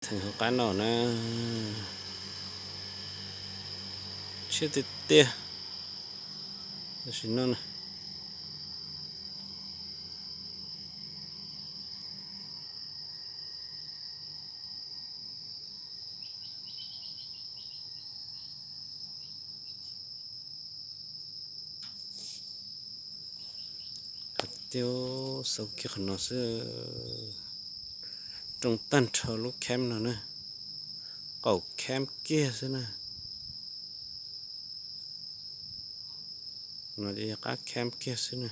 Theem hauv qab no na, tshiab tiag tiag. Tam sim no na, tiag, xaus kiag qhov no xwb. Rooj tag nrho lub camp no na, qaum camp kiag xwb na. No ces yog qab camp kiag xwb na.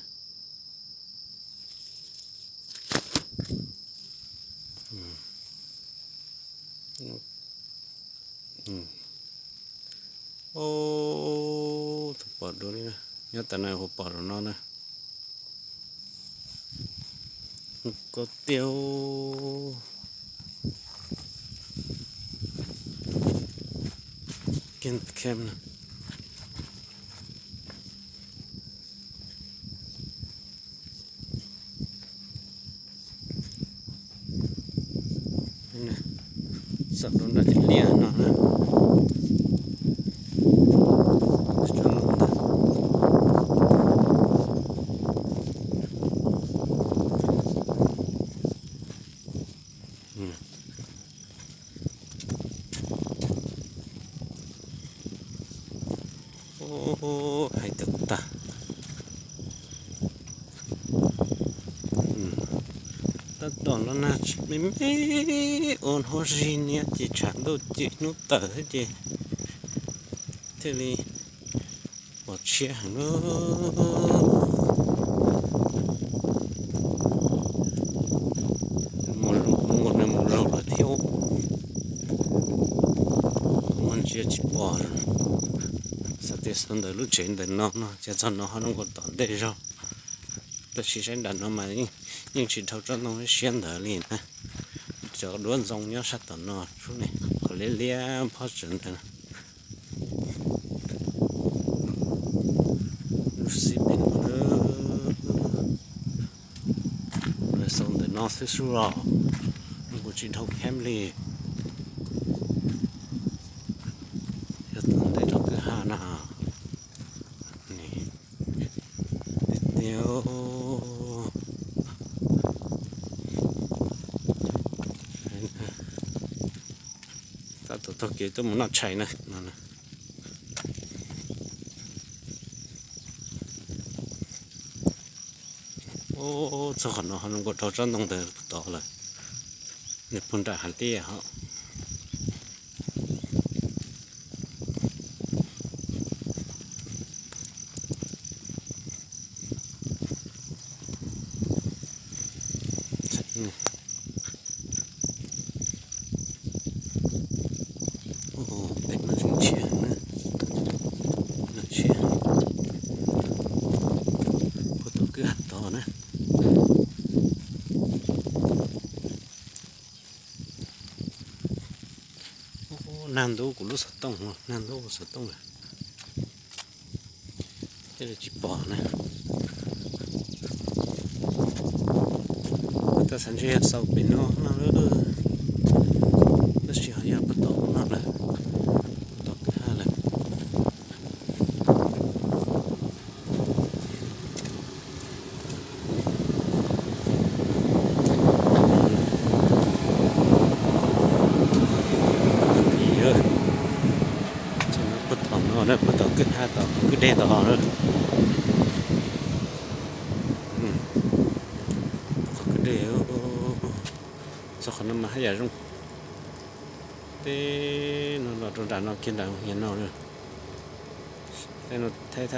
Tus pom dua li, nyob tas na, hu pom rau no na. Koj tiag, kiag camp na. Xauj rau nram cov liaj no na. Hais tag tag. Tab tom los nag me me ua huab zig niab ces tshav ntuj ces hnub tawm xwb ces thiaj li pom tshiab heev na. Mus zaum, mus zaum lawm thiab, muaj ntsia tsis pom. Xav tias xav ntawm lub tsev ntawm no no ces txog no ho zoo nkaus tom ntej zog. Tab sis saib nram no mas yeej tsis dhau tsob ntoo siab ntawd li na. Cov duab ntxoo nyob sab tom no, qhov liab liab pob tsuas ntawd. Lub xib pem no, lawv xaus ntawm no xwb xwb los, kuj tsis dhau camp li. Yog tom ntej rau kwj ha na. Tiag tiag. Tab tom taug kev tuaj mus noj tshais na. Txog qhov no ho zoo nkaus dhau tsob ntoo ntawd tod lawm. Nws puag nram hav tiaj ho. Pem no zoo tshiab heev na. Zoo tshiab. Puag tom kwj ha tod na. Nag ntub kuv lub xov tooj, nag ntub kuv xov tooj lawm. Thiaj li tsis pom na. Kuv tab xav ntshe yog xaus pem no no, tab sis ho yog puag tom no lawm, tom kwj ha lawm. Puag tom no, puag tom kwj ha tom kwj deg tod na. Kwj deg, txog qhov no mas haj yam zoo. Tej no los rau nram no kiag, nram niag no. Tej no thaij